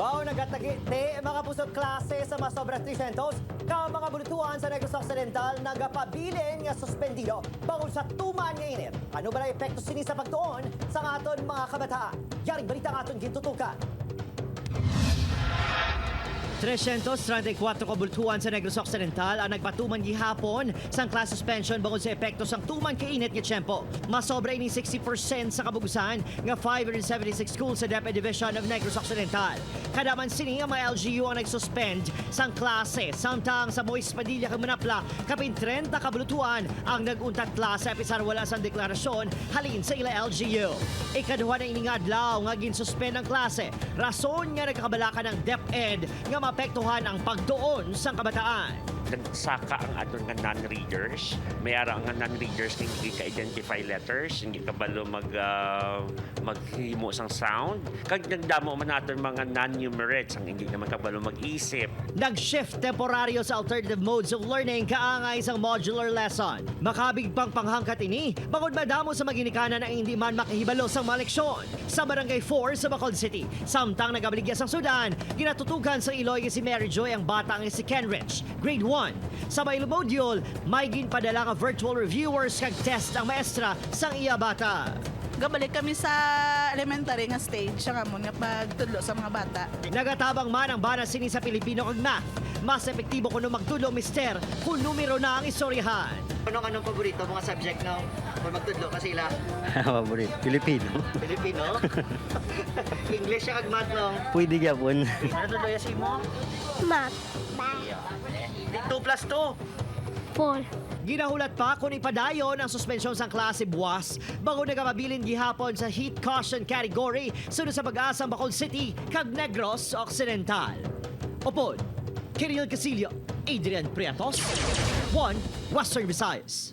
Bao nagatagi te mga pusot klase sa masobra 300 ka mga bultuan sa Negros Occidental nagapabilin nga suspendido bangod sa tuman nga init. Ano ba na epekto sini sa pagtuon sa aton mga kabataan? Yaring balita ang aton gintutukan. 334 kabultuan sa Negros Occidental ang nagpatuman gihapon sang class suspension bangod sa epekto sang tuman kainit nga tiyempo. Masobra ini 60% sa kabugusan nga 576 schools sa DepEd Division of Negros Occidental. Kadaman sini ang mga LGU ang nagsuspend sang klase, samtang sa Moises Padilla kag Manapla, kapin 30 kabulutuan ang naguntat klase bisan wala sang deklarasyon halin sa ila LGU. Ikaduha na ini nga adlaw nga ginsuspend ang klase. Rason nga nagkakabalaka ng DepEd nga maapektuhan ang pagtuon sang kabataan. Nagsaka ang aton nga non-readers. May ara nga non-readers nga hindi ka-identify letters, hindi kabalo maghimo sang sound. Kag nagdamo man naton mga non-numerates ang hindi naman kabalo mag-isip. Nag-shift temporaryo sa alternative modes of learning kaangay sang modular lesson. Makabig pang panghangkat ini, bangod madamo sa maginikanan ang hindi man makahibalo sang mga leksyon. Sa Barangay 4 sa Bacolod City, samtang nagabaligya sang sudan, ginatutukan sa iloy nga si Mary Joy ang bata nga si Kenrich, grade 1. Sa Baylo module, may ginpadala nga virtual reviewers kag test ang maestra sang iya bata. Gabalik kami sa elementary nga stage siya nga nga pagtudlo sa mga bata. Nagatabang man ang bana sini sa Pilipino kag math. Mas epektibo kuno magtudlo, mister, kung numero na ang istoryahan. Anong anong paborito mga subject no? Kung magtudlo ka sila? Paborito. Filipino. Filipino? English siya kag math no? Pwede gyapon. Ano tudlo ya mo? Math. 2 plus 2. 4. Ginahulat pa kung ipadayon ang suspensyon sang klase buwas bago nagapabilin gihapon sa heat caution category sunod sa pag-asang Bacolod City kag Negros Occidental. Upod, Kirill Casillo, Adrian Prietos, 1 Western Visayas.